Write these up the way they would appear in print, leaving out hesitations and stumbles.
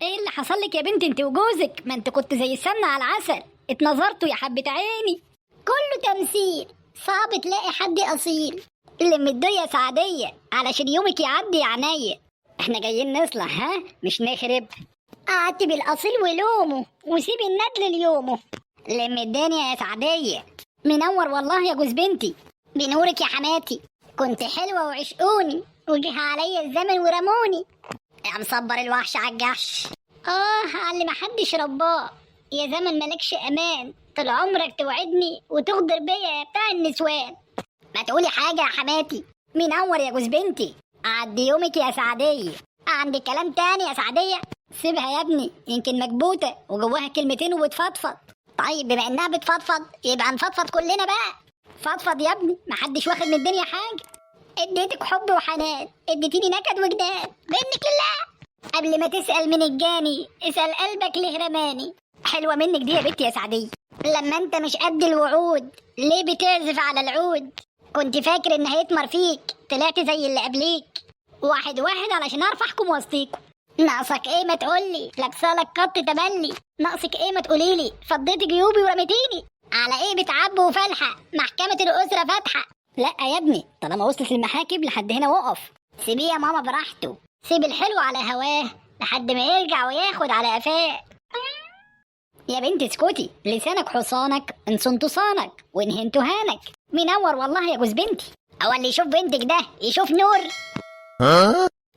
ايه اللي حصل لك يا بنتي انت وجوزك؟ ما انت كنت زي السمنة على العسل، اتنظرتوا يا حبة عيني. كله تمثيل، صعب تلاقي حد اصيل. لم الدنيا سعدية علشان يومك يعدي يا عينيا. احنا جايين نصلح ها، مش نخرب. قعدت بالاصيل ولومه وسيب الندل ليومه. لم الدنيا يا سعدية. منور والله يا جوز بنتي. بنورك يا حماتي، كنت حلوة وعشقوني وجه عليا الزمن ورموني. يا مصبر الوحش على الجحش، اه على اللي محدش رباه. يا زمن مالكش امان، طول عمرك توعدني وتغدر بيا يا بتاع النسوان. ما تقولي حاجة يا حماتي. منور يا جوز بنتي. عدي يومك يا سعدية. عندك كلام تاني يا سعدية؟ سيبها يا ابني، يمكن مكبوتة وجواها كلمتين وبتفضفض. طيب بما انها بتفضفض يبقى نفضفض كلنا بقى. فضفض يا ابني، محدش واخد من الدنيا حاجة. اديتك حب وحنان، اديتيني نكد وجنان، منك لله. قبل ما تسأل من الجاني اسأل قلبك ليه رماني. حلوة منك دي يا بنتي يا سعدية. لما انت مش قد الوعود ليه بتعزف على العود؟ كنت فاكر ان هيتمر فيك، طلعت زي اللي قبليك. واحد واحد علشان اعرف احكم وسطيكوا. ناقصك ايه ما تقولي، لابسالك قط تملي. ناقصك ايه ما تقوليلي، فضيتي جيوبي ورميتيني. على ايه بتعب وفلحة، محكمة الأسرة فاتحة. لا يا ابني، طالما وصلت المحاكم لحد هنا وقف. سيبيه يا ماما براحته، سيب الحلو على هواه لحد ما يرجع وياخد على قفاه. يا بنت اسكتي، لسانك حصانك، ان صنت صانك وان هنت هانك. منور والله يا جوز بنتي. هو اللي يشوف بنتك ده يشوف نور.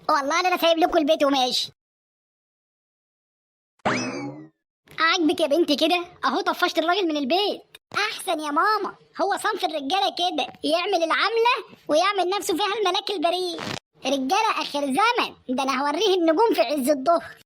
والله انا سايب لكم البيت وماشي. عاجبك يا بنتي كده؟ اهو طفشت الراجل من البيت. احسن يا ماما، هو صنف الرجالة كده، يعمل العملة ويعمل نفسه فيها الملاك البريء. رجاله اخر زمن، ده انا هوريه النجوم في عز الظهر.